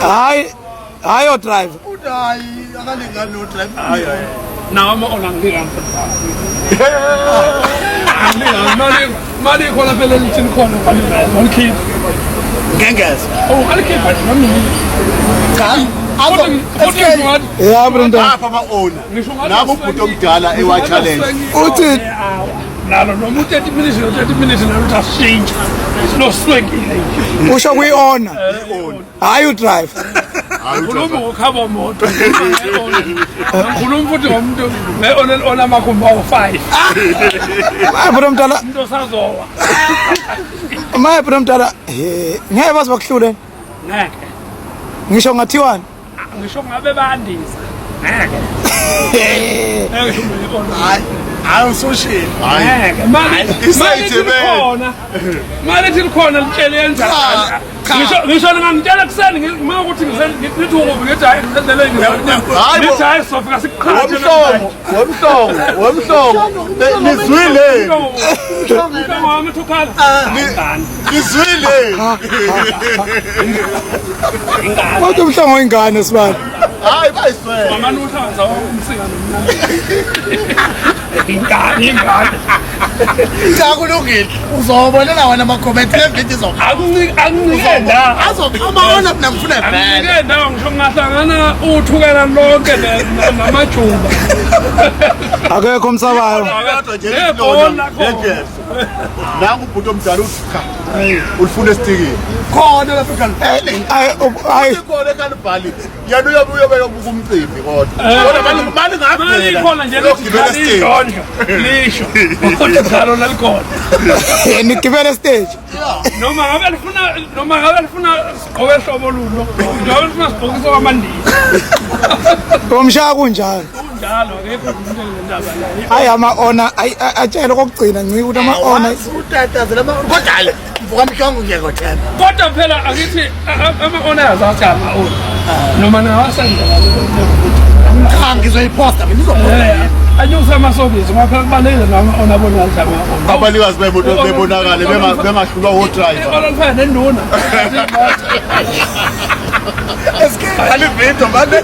Hayi, hayi o driver. Uthi hayi akalingani no driver. Hayi hayi. Nawo ama-ona angilingani futhi. Angilingani. Mali mali ikhona phela elithini khona alikhiphi. Ngengeza. Oh alikhiphi nje noma yini. Cha. Futhi ngisho ngathi Ya Brenda. Apha ama-owner. ngisho ngathi Naku ubhuti omdala ewa-challenge. Uthi nalo noma u-30 minutes no-30 minutes nalo uthi asishintshe sinoswekile nje. Usho kwi-owner. Hayi u driver. Ngikhuluma ngokhaba moto. Ngikhuluma futhi ngomuntu nge-ona onamakhumbi awu-5. Maye bhuti omdala, Umuntu osazowa. maye bhuti omdala. He, ngeke baze bakuhlule. Ngeke. Ngisho ngathiwani? Ngisho ngabe bandisa. Ngeke. Ngeke ngisho Hayi. Hayi usushilo. Hayi. Ngeke. Mali Isayithe likhona. Mali lithi likhona litshele yenza. Cha, cha. Ngisho ningangitshela kuseni uma ukuthi ngithi ukuphi ngithi hayi ngisendleleni Hayi bo. ngithi hayi sofika sikuqhathe. Wemhlongo, wemhlongo, wemhlongo. Nizwile. Umhlobo wami uthi ukhala. Ingane. Nizwile. Ingane. Kodwa umhlongo ingane sibali. Hayi bayiswele. Mama uhlanza umsinga nomnandi. Ingane, ingane. Cha kulungile. Uzobonela wena ama comment le video izoba. Akuncike akuncike ndawo. Azokhama ona mina ngifuna vele. Akuncike ndawo ngisho kungahlangana uthukela lonke namajuba. Akekho umsabayo. Kodwa nje Nebhola khona. lejesu. Nangu ubhuti omdala uthi cha. Ulifuna esitikini. Khona lapha eKalibhali. Hayi hayi. Ikhona eKalibhali. Yena uyobe uyobe yobuka umcimbi kodwa. Kodwa mali mali Mali ngavela. ikhona nje lithi Uyogibela esiteki. lishondlo lisho. Kodwa njalo lalikhona. Nigibele stage. Noma ngabe lifuna noma ngabe lifuna sigqoke hlobo lulo. Noma lifuna sigqokise kwamandiya. Umshaya kunjalo. Kunjalo akekho umuntu engendaba la. Hayi ama owner atshele kokugcina ncike ukuthi ama owner Utatazela ama kodwa hayi mvuka mhlongo ngiyakothemba. Kodwa phela akithi ama-owners athi ama-owner. Noma nawasendela. Cha ngizoyiposta mina izoposta. Anyuse amasokisi ngoba phela kubalulekile nama-owner abonakala ukuthi ama-owner. Abanikazi bemoto bebonakale bengahlulwa wo-driver. I-owner lifana nenduna. Ali video manje.